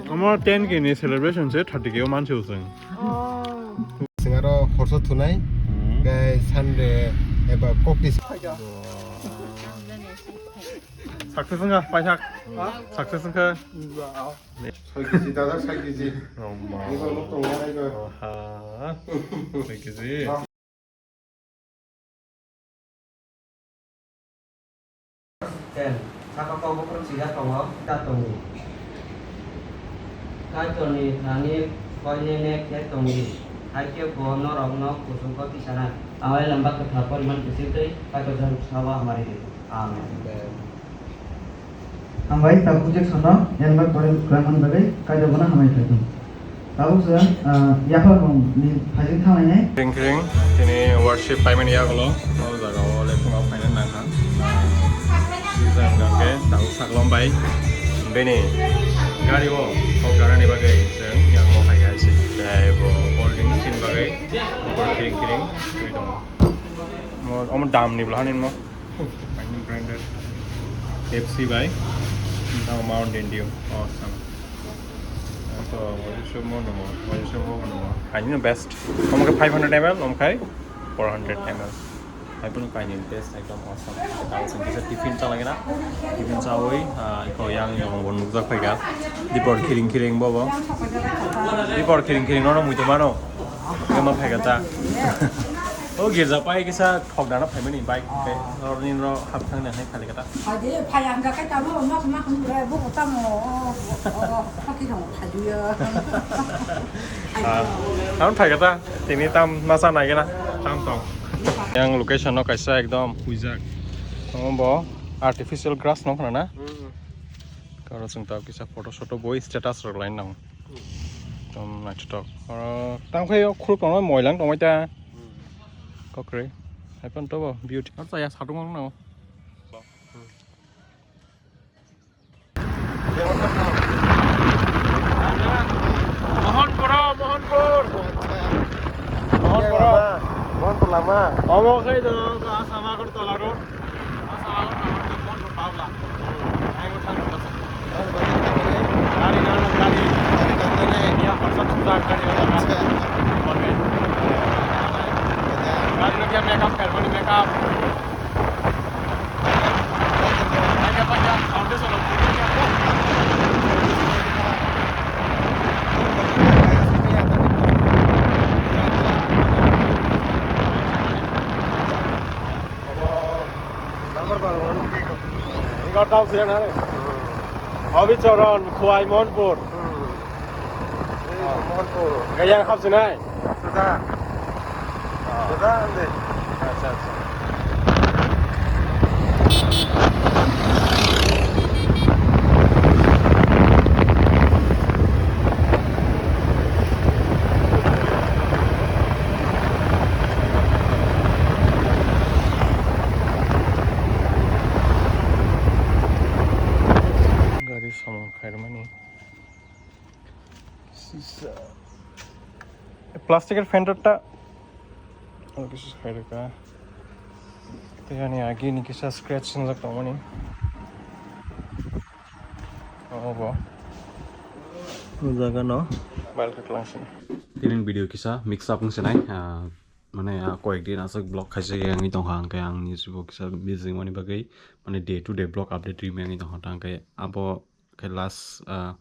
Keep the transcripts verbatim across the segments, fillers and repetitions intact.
Omo ten K ni celebration se thirty K o manse useng. Singaro horso thunai, gai Sunday eba kokti. Success wngkha, paithak. Success wngkha. Soi kg, dada, soi kg. Roma. Ego nuk tong ya, ego. Oha. Soi kg. Ten. Saka kok bukruk sijak tongo, ta tongo. Kaitorni thani koine nek khe tongdi, hai khe bo norokno kuchuk kok tisanai. Ang ai lamba kwthar poriman kwchwtwi Kaitor jaruk sao hamari di. Amen. Hambai tabuk Jackson no, yang bai pore kwrwngmani bagwi Kaitor bono hambai khlai thung. Tabuk se, ah, yaphar mung ni phajing thanglai nai. Kring kring, tini worship paimani yagulo, o jaga o le phungo phaina nangkha. Sijak hwnkha khe tabuk saklom bai bini gari o, o gari ni bagwi chwng yang o phai kha se. Tei bo cold drink chini bagwi, bo kring kring twi tongo. Mo, omo dam ni bwlahani mo. Ani branded Pepsi bai. Tamo Mountain Dew. Awesome. Ang to wajisuk mo nungo, wajisuk mo nungo. Ani no best. Omo khe five hundred M L, omo khe four hundred M L. Hai phano kainwi best, ekdom awesome. Tamo chwng kisa tiffin chalai gana. Tiffin chawi, ah, iko yang yang bo nukjak phaikha. Dipor khiring khiring bo bo. Dipor khiring khiring no no muitu mano. Gama phaikha ta. O girja pai kisa thok dana phaimani bike khe. Norni no hap thang nang hai khali kata. Phai de, phai ang ga kai tamo, nok mak ni rai bo tamo. O, o, o, hoki thong phai du ya. Ah, tam phaikha ta. Tini tam masa nai gana. Tam tong. Yang location no kaisa ekdom huijak. Tamo bo artificial grass no khna na. Karo chwng ta kisa photo shoto boi status rok lai nang. Ekdom naithotok. Oro tamo khe o khuluk tongma moilang tongmai ta. Kokre. Hai phano tobo beauty. Aro chaya satung wng nang. Mohanpur, Mohanpur. Mohanpur. Mohanpur lama. Omo khai do, Assam Agartala road. Assam Agartala road, Mohanpur Pabla. Ai, mo thang. Gari na, gari. Gari na, gari. Iya, khorsa thumjak, gari na, gari. Acha. Gari na, kya makeup, karbani makeup. Hobicharan, Khowai, Mohanpur. Mohanpur. Gayang hapsinai. Suda. Suda ande. Acha, acha. Gari samung khairmani. Sisa. Plastic er fender ta. Oke, sus khairka. Tei ani agi ni kisa scratch singjak tongmani. Oh, bo. O jaga no. Mobile khe twlang sini. Tini video kisa mix up wng sinai. Ah, mane, ah, koyek din aswk vlog khaisa wngwi tongkha, hwnkhe ang ni bo kisa busy wngmani bagwi, mane, day to day vlog update rwmani wngwi tongkha, hwnkhe abo khe last, ah,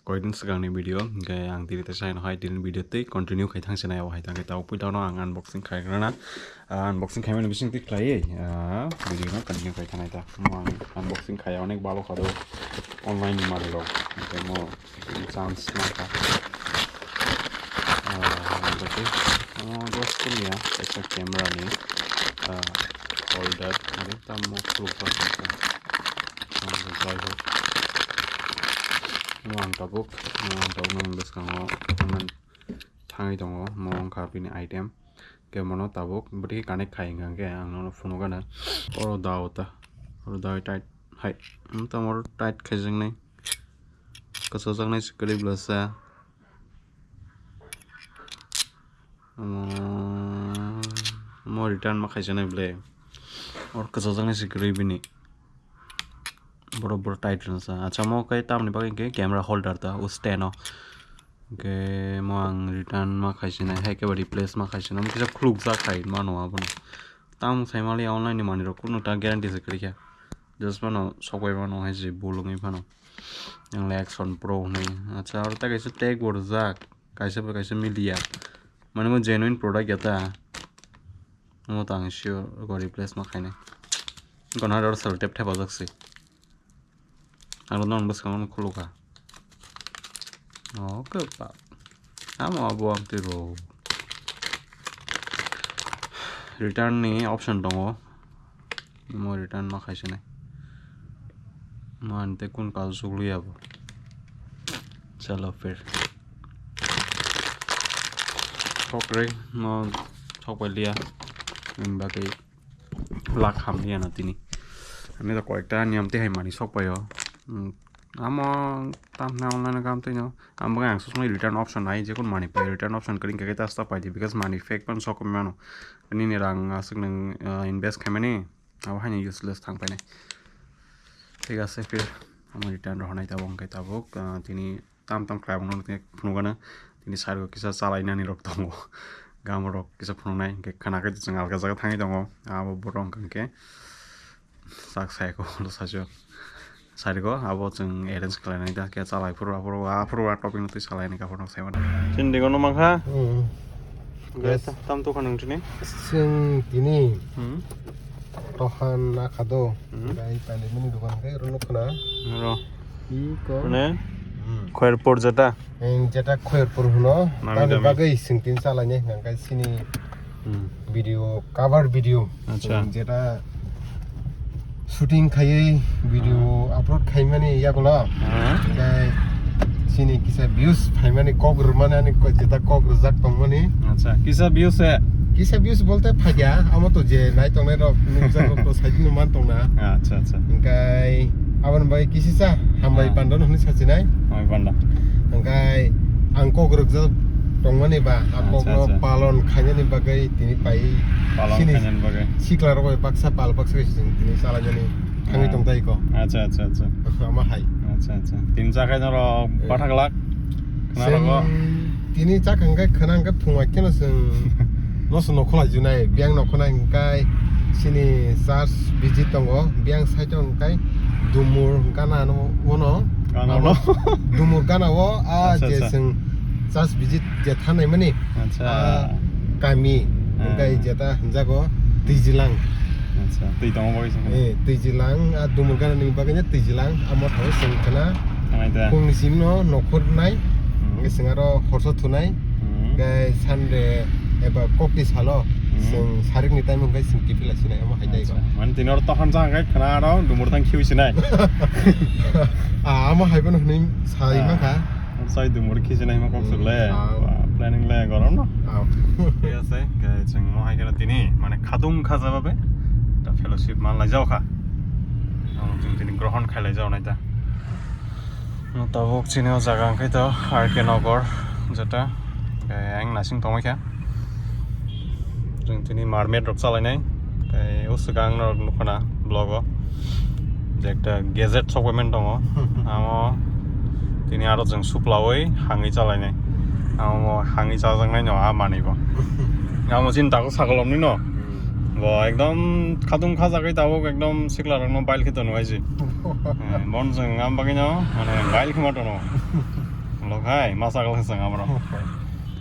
koyekdin swkangni video, hwnkhe ang tini teisa hai tini video tei continue khai thang sinai abo hai tangkhe tabuk puila no ang unboxing khai rwna, ah, unboxing khaimani bising twi khlaiwi, ah, video no continue khai thanai ta. Omo ang unboxing khai onek balo kha do online ni manwi rok, hwnkhe omo chance mankha. Ah, ang tei, ah, just kunya kaisa camera ni, ah, holder, ani tamo khuluk ba kaisa. Ah, jai hok. Mo ang tabuk, mo ang tabuk nang bwskango thangwi tongo, mo wngkha bini item. Khe mono tabuk bwtwi connect khai hwnkha khe ang nono phunukgana. Oro da o ta, oro da o tight hai. Tamo oro tight khaijaknai. Kwchajak nai se kwrwi bwlasa. Omo, omo return ma khaisa nai ble. Or kwchajak nai se kwrwi bini. Boro boro tight rwna sa. Acha mo khe tamni bagwi khe camera holder ta o stand o. Hwnkhe mo ang return ma khaisinai, hai khe ba replace ma khaisinai. Omo kisa khulukjak hai mano abono. Tamo sai maliya online ni manwi rok kunu ta guarantee se kwrwi kha. Just mano sokbai mano hai se bul wngwi phano. Ang le Action Pro hwnwi. Acha aro ta kaisa tag bo rwjak. Kaisa bai kaisa miliya. Mane mo genuine product ya ta. Omo ta ang sure go replace ma khainai. Gana aro sellotape thepajak se. Aro non bwskango khulukha. Oke pa. Amo abo amtwi ro. Return ni option tongo. Mo return ma khaisinai. Mo ante kun kasu sugli abo. Chalo phir. Sokre mo sokpaliya. Bagwi lak hamliya na tini. Ani da koyekta niyam tihai mani sokpaio. Hmm. Amo tamna online kam tino. Amo ang sosmai return option nai, jekun mani pai return option kring kake ta sta pai di, because mani fake pan sok mano. Nini rang aswk nang, ah, invest khaimani, abo haino useless thang painai. Thik ase phir. Amo return rohonai tabuk hwnkhe tabuk, ah, tini tam tam khlai abono phunukgano tini side o kisa chalainani rok tongo. Gam rok kisa phunuknai hwnkhe khwna khe chwng alga jaga thangwi tongo. Abo borok hwnkhe sak sai ko lo sajo. Side o abo chwng arrange khlainai da khe chalai phuru aphuru aphuru a topic no twi chalainai kaphuru sai mano. Chini digo no mankha. Hmm. Hwnkhe yes. Ta-, tam tokha nung tini? Chwng tini Hmm. Tohan akha do. Hmm. Gai pali mani dukan khe oro nukho na. Oro. Iko. Mane? Hmm. Khoyerpur jeta? Eng jeta Khoyerpur hwno. Nami Tamni dami. Bagwi chwng tini chalainai hwnkha khe chini Hmm. Video, cover video. Acha. Chwng jeta shooting khaiwi video Ah. Upload khaimani yagulo. Ah. Hwnkhe chini kisa views phaimani kok rwmani ani ko-, jeta kok rwjak tongmani. Acha, kisa views se? Kisa views bolte phaiya, amo to je nai tongnai rok nukjak rok to saitino man tongna. Acha, acha. Hwnkhe aboni bagwi kisisa hambai Ah. Pando no hwnwi sachinai. Hambai panda. Hwnkhe ang kok rwjak tongmani ba, a Acha, kok no acha. Palon khainani bagwi tini pai Palon sini khainani bagwi. Sikla rok bai baksa pal baksa bai sini tini chalainani thangwi Ah. Tong tai ko. Acha, acha, acha. Ama hai. Acha, acha. Tini chakhai noro Eh. Bathak lak. Khna rogo. Chwng tini chakha hwnkhe khna hwnkhe phung ai kheno chwng noso nokhola junai, biyang nokhola hwnkhe chini church visit tongo, biyang side o hwnkhe dumur gana no, uno. Gana Abo no? Dumur gana o, a Acha, je acha. Chwng church visit je thanai mani. Acha. A kami, Ah. Hwnkhe jeta hwnjago Twijilang. Acha, twi tongma bagwi se kheno. Eh, Twijilang, a Dumurgana ni bagwi no Twijilang, amo thago chwng khna. Thangnai da. Phungni simi no nokhor nai, Hmm. Hwnkhe chwng aro horsa thunai, Hmm. Hwnkhe Sunday eba kokti salo, Hmm. Chwng sarik ni time hwnkhe chwng kiphila sinai, amo hai dai Acha. Go. Mane tini oro tohan cha hwnkhe khna aro dumur thang khiui sinai. Ah, amo hai bono hwnwi sai Ah. Mankha. Sai dumur khichina hima kok suk le. Ah. Ba, planning le gorom no. Ah. Thik ase, khe chwng mo hai kheno tini, mane khatung khaja babe ta fellowship man lai jao kha. Ang chwng tini grohon khai lai jao nai ta. Mo tabuk chini o jaga hwnkhe to R K Nagar jeta. Khe ang nasing tongwi kha. Chwng tini mermaid rok chalainai. Tei o swkang norok nukha na vlog o je ekta gadget sok bai mani tongo. Amo tini aro chwng suplaui hangwi chalainai. Amo hangwi chajaknai no a manwi bo. Amo chini tago sakolom ni no. Bo ekdom khatung khajagwi tabuk ekdom sikla rokno bail khe tonwi si. Eh, bon chwng am bagwi no mane bail khe ma tono. Lok hai ma sakal khe chwng amro.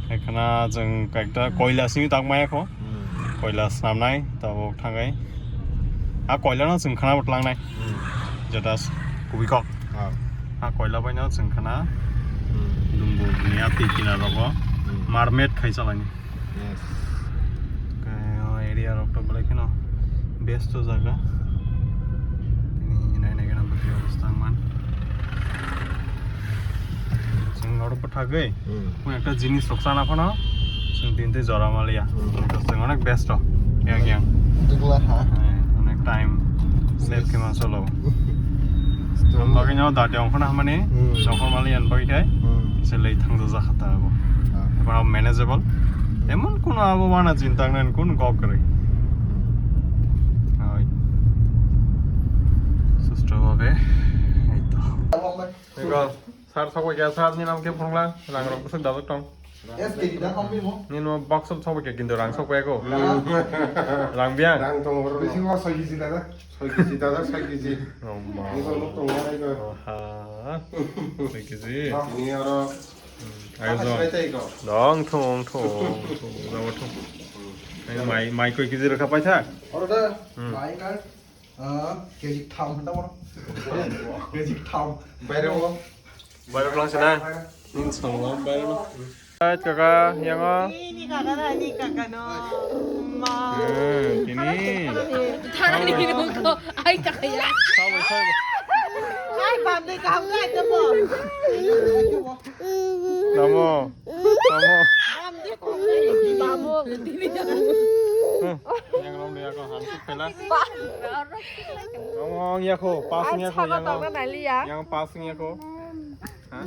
Ekhana chwng kaita koila simi tak maya kho. Hmm. Koila snamnai, tabuk thangai. A koila no chwng khana bo tlangnai. Hmm. Jeta s-, kubui kok. Ah. A koila bai no chwng khana. Hmm. Dumbu ni a twi kina rogo. Hmm. Mermaid khai chalani. Yes. Khe o area rok to belai kheno best o jaga. Tini nai nai gana bwtwi obostha man. Chwng norok bwthagwi Hmm. Kung ekta jinis rok chana phano chwng tini tei jora maliya. Hmm. Because chwng onek best o. Yang yang. Dugla ha. Eh, onek time save Yes. khe man solo. Stone. Ang bagwi no dati ong khana hamani. Hmm. Nokol maliya ang bagwi khai. Hmm. Se lei thang jajak hata abo. Ah. Abo manageable. Emon kuno abo wana chinta nai kuno kok kwrwi. Hmm. Oi. Susto bhabe. Ego, sir sokbai kha, sir ni nam khe phunukla, rang rok bwswk dajak tong. Yes, kiri da kami mo. Nini no box sokbai kha, kintu rang sokbai ko. Rang. Rang biya? Rang tong bro. Bisi ma soi kiji dada. Soi kiji dada, soi kiji. Oh ma. Ni ko nuk tong nai ko. Oh ha. Soi kiji. Ni aro. Ayo, Apa dong. Soi tai ko. Dong, thung, thung, thung, thung, thung. Mai, mai koi kiji rwkha paisa? Oro da, Hmm. Mai ka. Ah, kg tham hwnda bono. Kg tham. Baire o. Baire o lang sana. Ning song lo baire o. Hai, kaka, yang o. Ini kaka na, ini kaka no. Ma. Eh, ini. Thani ni ko, ai kaka ya. Sawi, sawi. Ai, bam de kam ga to bo. Namo. Namo. Bam de ko. Bam de. Hmm. Yang rom de ako hansik phela. Ong, ong, yako, pas Ang yako, sama yang tong ong. Na nai li ya. Yang pas yako. Ha?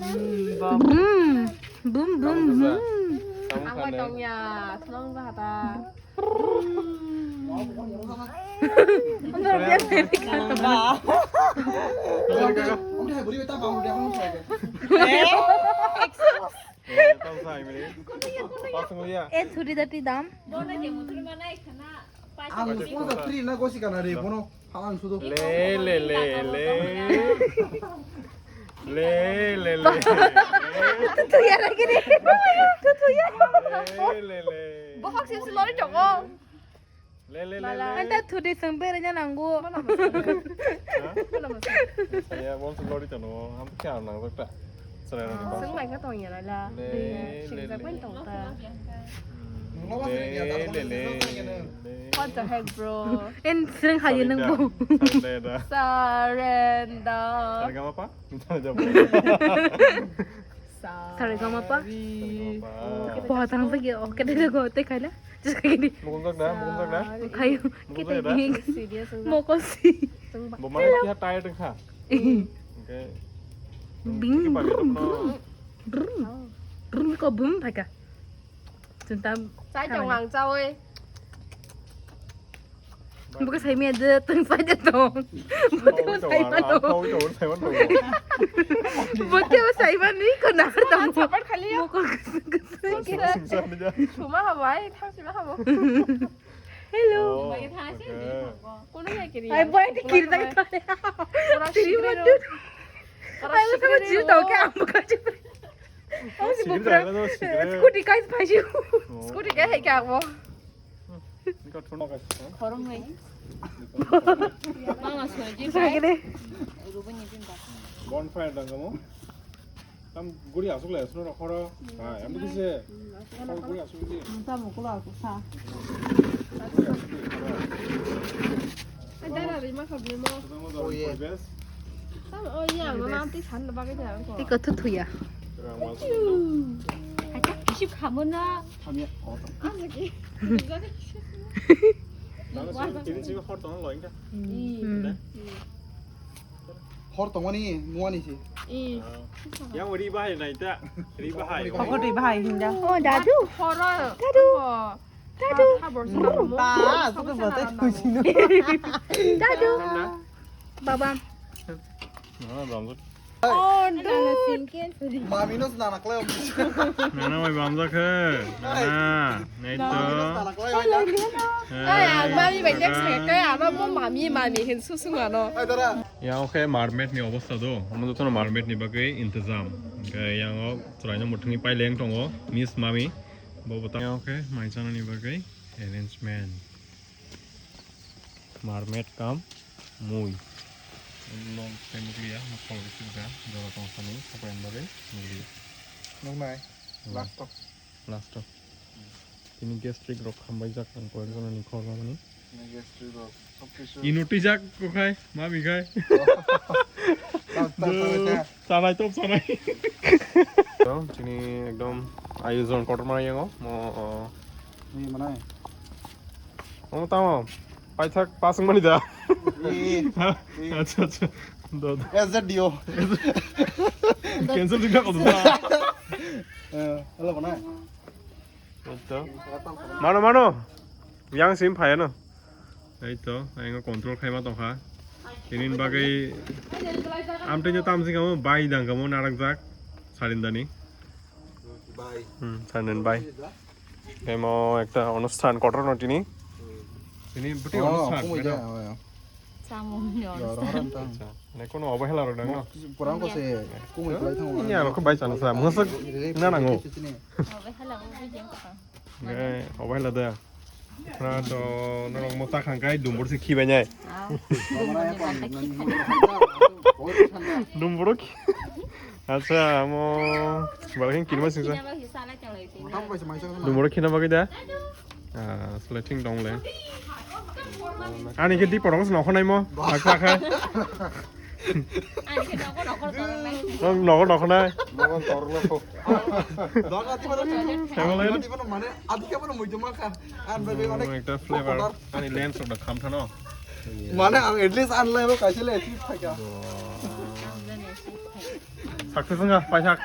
Brum, brum, brum, Kamu brum. Kamu Ang kande. Tong ya, senang ba ta. Kaya, kaya. Eh, tong sa, ini. Pas mo ya. Eh, thuri dati dam. Ang sponsor free na gosi kana re, bono phalang sudo. Le, le, le, le. Le, le, le. Tutu ya lagi ni. Tutu ya. Le, le, le. Bohok sih selori dong. Le, le, le, le. Anta thudi seng bere nya nanggu. Mana masuk? Hah? Mana masuk? Saya mau selori dong. Hampir kaya nang tak. Serai rok ni bangsa. Seng lai kha tong ya la la. Le, le, le. Seng jak pen tong ta. Hmm. Le, le, le, le. What the heck, bro? En seng haye nang bo. Surrender. Surrender. Surrender. Surrender apa? Sorry. Sorry, gama pa? Sorry, gama pa. Bo tang sa ge, oh, kede go te khaila. Just kede. Mukun jak da, mukun jak da. Khayu, kede ni. Moko si. Bo mana kia tired kha. Okay. Bing, brum, brum, brum, brum, ko brum, phaka. Chunta. Chai tong ang chawi. Buka sai mi ada tong sai da tong. Buka sai ma no. Buka sai ma ni ko na tong. Sabar khali ya. Moko. Suma habai, thang sima habo. Hello. Kono ya kiri. Ai boy, kiri tak. Ora sikre ro. Ora sikre ro. Tau ke am ka. Sikre ro, sikre. Scooty guys, phaisi. Scooty guys, hai kya wo? Khorang nai. Mama soi ji. Sagre. Bonfire dang mo. Tam guri asuk le asuk no khoro. Ha, am kise. Guri asuk di. Tam ko la ko sa. Ai dara ri ma khabu mo. Oh yeah. Tam oh iya, mama ti san ba ke jang ko. Ti ko thu thu ya. Acha, isi khamu na. Thamya. Asa ki. Nang sini sini khor tong lo ingka. Hor tongmani nuani se. Yang ri bahai nai ta. Ri bahai. Koko ri bahai hinda. Oh, dadu. Horo. Dadu. Dadu. Ba, suka bata kuchino. Dadu. Baba. Mami no nana klai. Nana mai bamjak he. Nana. Naito. Ai, ang mami bai next week kaya, ama mo mami, mami hin susung ano. Yang oke mermaid ni obostha do. Omo jotono mermaid ni bagwi intezam. Oke, yang o chwraino muthungwi paileng tongo, Miss Mami. Bo bota. Yang oke, mai chana ni bagwi arrangement. Mermaid kam mui. Long time nukliya, mokol isi ga, jora tong sani, apa yang bagwi nukliya. Nuknai, last of. Last o. Tini gastric rok hambai jak ang koyek jona ni khor mani. Tini gastric rok sob kisu. Ino twi jak ko khai, ma bi khai. Chanai top chanai. Tini ekdom ayojon kotor ma yango. Mo, ni manai. Mo tamo. Paithak pasang mani da. Acha, acha. Do, do. S Z D O. Cancel juga kok. Eh, hello, mana? Eto. Mano, mano. Yang sim phai no. Eto, ang control khai ma tong kha. Tini bagwi amtwi je tamsing kamo bai dang kamo narak jak salindani. Bai. Hmm, salindani bai. Emo ekta onusthan kotor no tini. Tini buti onusthan. Samung ni onusthan. Acha, ne kono obehela rok dang no. Purang ko se kumui kulai thang. Ini aro ko bai chana sa. Musa na nango. Obehela bo bijeng ko. Eh, obehela da. Pra to norok mo ta khang kai dumbur se khibai nai. Dumbur khi. Acha, mo balakin kirma singsa. Dumbur khina bagwi da. Ah, sleting dong le. Ani ke di porong sno khonai mo. Akha kha. Ani ke nokol nokol korok nai. Nokol nokol nai. Nokol korok nokol. Dog ati mana? Table lain. Ati mana mane? Ati ke mana muitu makan? An bai bai onek. Ekta flavor. Ani lens of the kham thano. Mane ang at least an lai bo kaisa le achieve thaka. Success wngkha paithak.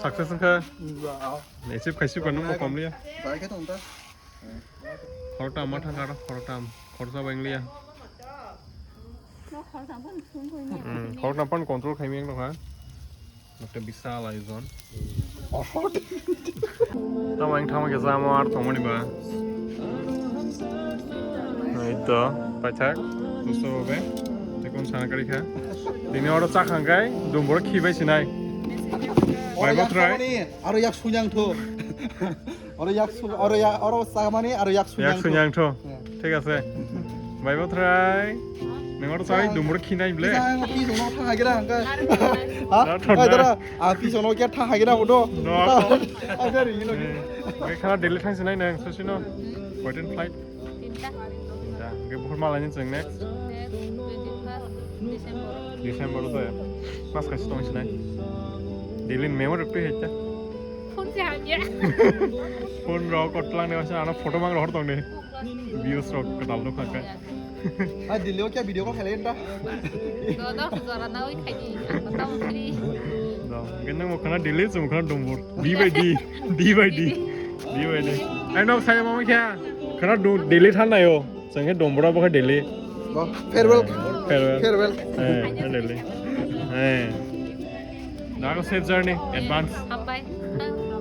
Success wngkha. Achieve khaisi kanu mo komliya. Dai khe tong ta. Khoroktam ma thangkha ro, khoroktam. Khoroksa bai wngliya. Hmm, khoroktam phano control khaimiyang nokha. Ekta bisal ayojon. Tamo ang thangma khe jamo ar tongmani ba. Ei to, paithak. Susto be. Tekon sana kari kha. Tini oro chakhang kai, dumbur khibai sinai. Bai botrai. Aro yak sunyang tho. Oro yak su-, oro ya, oro sagamani, aro yak sunyang tho. Yak sunyang tho. Thik ase. Bai botrai. Nang oro sawi dumur khinai ble. Bisa ang pi sono thang agira angka. Ha? Oi dara, a pi sono kya thang agira bodo. No. Agar ini lagi. Bai khana Delhi thang sinai nang sasino. Wait and flight. Tinta. Tinta. Ge buhur malai ni cheng next. Next twenty-first December. December se. Mas kasi tong sinai. Delhi memory tu heta. Phone se hamya. Phone rok kotlang ne wasa ana photo mang rohor tong ne. Views rok kadal no khaka. Ah, Delhi o kya video call khele enta? Do do jora na oi khai di. Ang ta oi di. Do, gendang mo khana Delhi chum khana dombor. D by D. D by D. D by D. Ai no sai mama kya? Khana do Delhi than nayo. Sangke dombora bo kha Delhi. Bo, farewell. Farewell. Farewell. Eh, Delhi. Eh. Nago safe journey, advance. Hambai.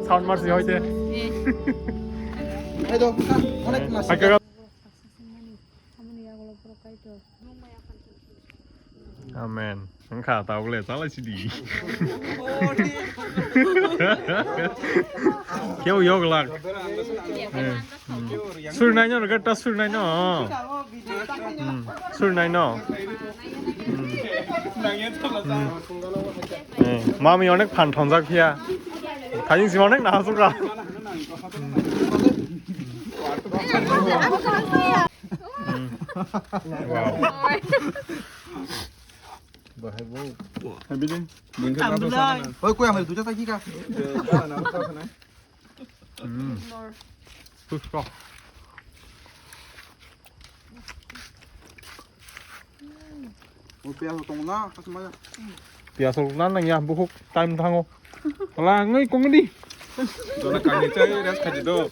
Sound mercy hoite. Eh. Hai do, ha, onek mas. Hakka. Amen. Wngkha tabuk le chalai sidi. Keu yok lak. Eh, hmm. Surnai no, rega ta surnai no. Hmm. Surnai no. Hmm. Hmm. Eh, mami onek phan thonjak phiya. Thajing sima onek nahasukha. Hmm. Hmm. Wow. Bahai bo. Happy day. Oi, koi amar duja taki ka? Hmm. Puspok. O piyaj tong na, kasma ya. Piyaj tong na nang ya, buhuk time thango. Wala ngai kong di. Dona kani chai rest khaji do.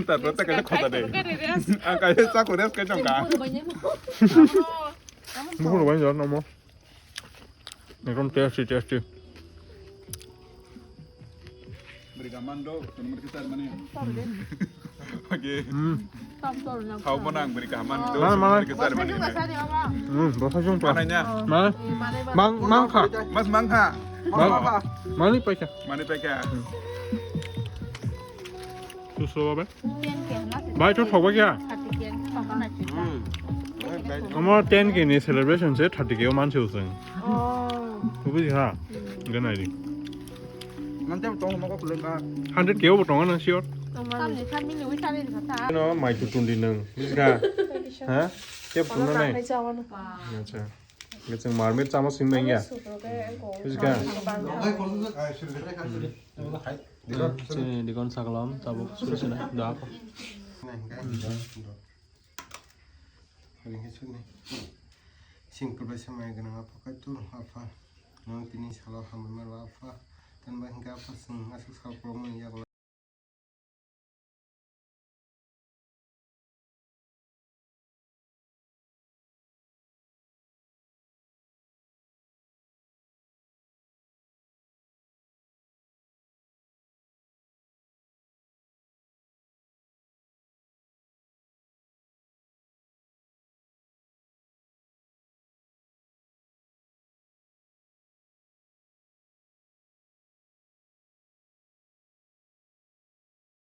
Ta to ta kani khota de. Ang kani cha ko rest khaji ka. Buhuk bai jar namo. Ekdom tasty, tasty. Beri kaman do, nomor kita mana? Oke. Hmm. Tahu mana ang beri kaman do, mana, mana? Kita mana? Hmm, bahasa Jung. Mananya? Mana? Mang, mangkha. Mas mangkha. Mang. Mani paika. Mani paika. Hmm. Susu apa? Bai to thok ba kya? Hmm. Omo ten K ni celebration se thirty K o manse useng. Oh. Buji ha. Ganai di. Mante tong mo ko kulen ka. Hundred K o bo tongo nang sure. Tamni family wi sari kata. No, mai tu tun di nang. Buji ka? Ha? Kep tun na nai. Acha. Nge chwng marmit chama sing mengya. Buji ka? Chini dikon saklam tabuk suri sina da. Singkir bai samai gwnang apha kaitor apha. Nang tini salo hambai maro apha. Tan bai hingke apha chwng aswk sal kolomani yago.